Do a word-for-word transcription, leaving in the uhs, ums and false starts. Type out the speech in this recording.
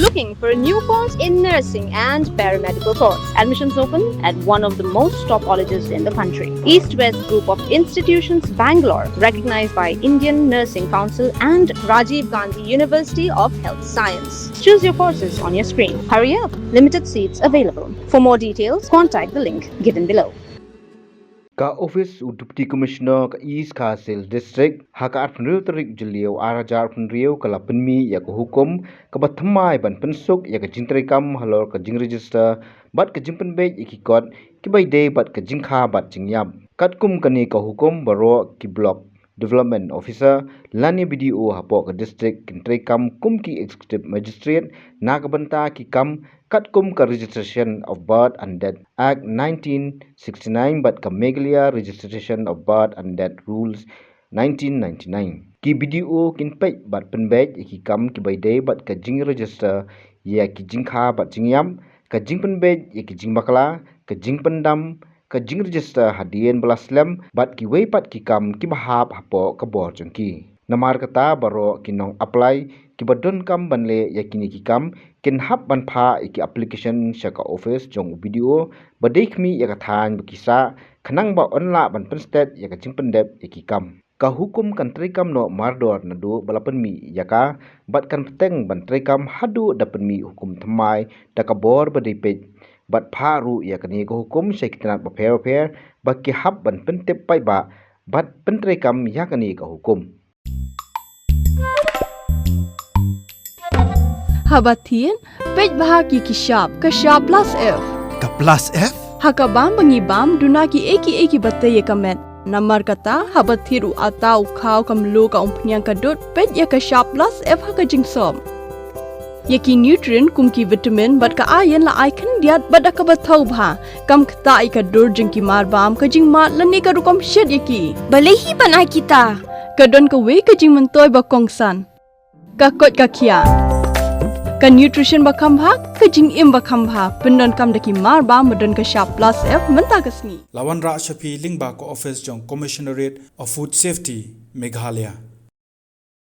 Looking for a new course in nursing and paramedical course? Admissions open at one of the most top colleges in the country. East West Group of Institutions, Bangalore, recognized by Indian Nursing Council and Rajiv Gandhi University of Health Science. Choose your courses on your screen. Hurry up, limited seats available. For more details, contact the link given below. Ka office u Deputy Commissioner ka East Khasi Hills District, ha ka arphew tarik Jylliew arhajar arphew ka la pynmih ïa ka hukum kaba thymmai ban pynsuk ïa ka jingtreikam halor ka jingregister bad ka jingpynbeit ïa ki kot kiba ïadei bad ka jingkha bad jingïap. Katkum kane ka hukum, baroh ki Block Development Officer lane B D O hapoh ka district kin treikam kum ki Executive Magistrate na ka bynta ki kam katkum ka Registration of Birth and Death Act nineteen sixty-nine bad ka Meghalaya Registration of Birth and Death Rules nineteen ninety-nine. Ki B D O kin peit bad pynbeit ïa ki kam kiba ïadei bad ka jingregister ïa ki jingkha bad jingïap, ka jingpynbeit ïa ki jingbakla, ka jingpyndam, ka jingregister hadien ba la slem bad kiwei pat ki kam kiba hap hapoh ka bor jong ki. Namar kata, baroh ki nong apply kiba donkam ban leh ïa kine ki kam kin hap ban phah ïa ki application sha ka office jong u B D O ba dei khmih ïa ka thaiñ ba ki sah, khnang ba yn lah ban pynstet ïa ka jingpyndep ïa ki kam. Ka hukum kan treikam noh mardor naduh ba la pynmih ïa ka bad kan bteng ban treikam haduh da pynmih hukum thymmai da ka bor ba dei peit bad phah ruh ïa kane ka hukum sha ki tnat bapher bapher ba ki hap ban pyntip paidbah bad pyntreikam ïa kane ka hukum. Haba thied, peit bha ki ki shap, ka shap plus F. Ka plus F? Ha ka bam ba ngi bam, duna ki ei ki ei kiba tei ïa ka met. Namar kata, haba thied u atta, u khaw, ka mluh, ka umphniang, ka dud, peit ïa ka shap plus F ha ka jingsop. Ïa ki nutrient kum ki vitamin bad ka iron la ai khyndiat bad da kaba thaw bha. Kam ktah ïa ka dur jong ki marbam, ka jingmad lane ka rukom shet ïa ki. Balei hi ban ai kita? Ka don kawei ka jingmyntoi ba kongsan. Ka koit ka khiah. Ka nutrition ba kham bha, ka jingim ba kham bha. Pyndonkam da ki marbam ba don ka shap plus F mynta ka sngi. La wanrah sha phi lyngba ka office jong Commissionerate of Food Safety, Meghalaya.